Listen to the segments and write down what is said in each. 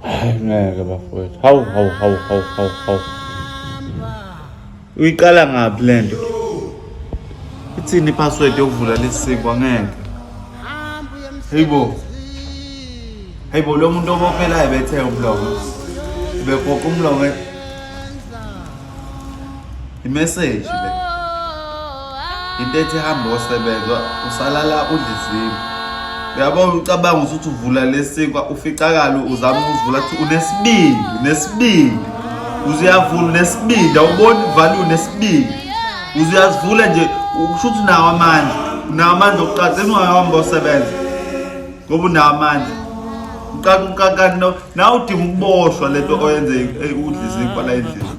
Hayi ngeke bafowethu. Hawu hawu hawu hawu hawu hawu. Uyiqala ngaphi lento? Ithini ipassword yokuvula lesi sinkwa ngeke. Hey bo. Hey bo lo muntu obophelayo bethe umlomo. Begoqa umlomo. Imessage le. Into ethi hamba osebenza usalala udla izinkwa. Uyabona ucabanga ukuthi uvula lesinkwa uficakala uzama ukuvula kuthi unesibindi, unesibindi. Uzuyavula unesibindi, awuboni value unesibindi. Uzuyazivula nje usho ukuthi unawo amandla. Unawo amandla okuqala engahamba osebenza. Ngoba unawo amandla. Uqala uqaqani no nawe udinga ukuboshwa lento oyenze udla izinkwa la endlini.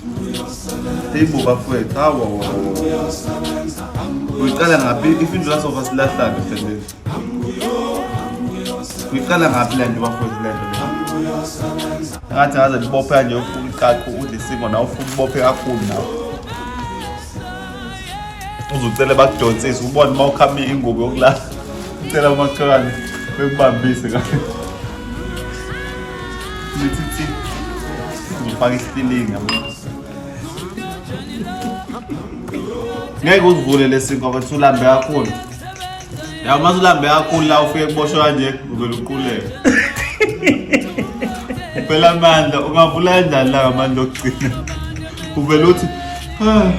Hey bo bafowethu, hawu. Uyiqala ngaphi ifindu lasofa silahlane mfethu. Uyiqala ngaphi le nto bafowethu le nto le? Ngathi ngaze libophe kanje uqaqu udla isimo nawe ufuna ubophe kakhulu nawe. Uzucele bakudonsise ubone uma ukhame ingubo yokulala. Ucela umakhelwane bekubambise kahle. Lithi thi. Uzofaka isitilingi yabo. Ngeke uzivule lesinkwa bese ulambe kakhulu. Ya uma ulambe kakhulu la ufike kuboshwa kanje uvele uquleke. Uphela amandla ungavula kanjani la ngamandla okugcina. Uvele uthi ah.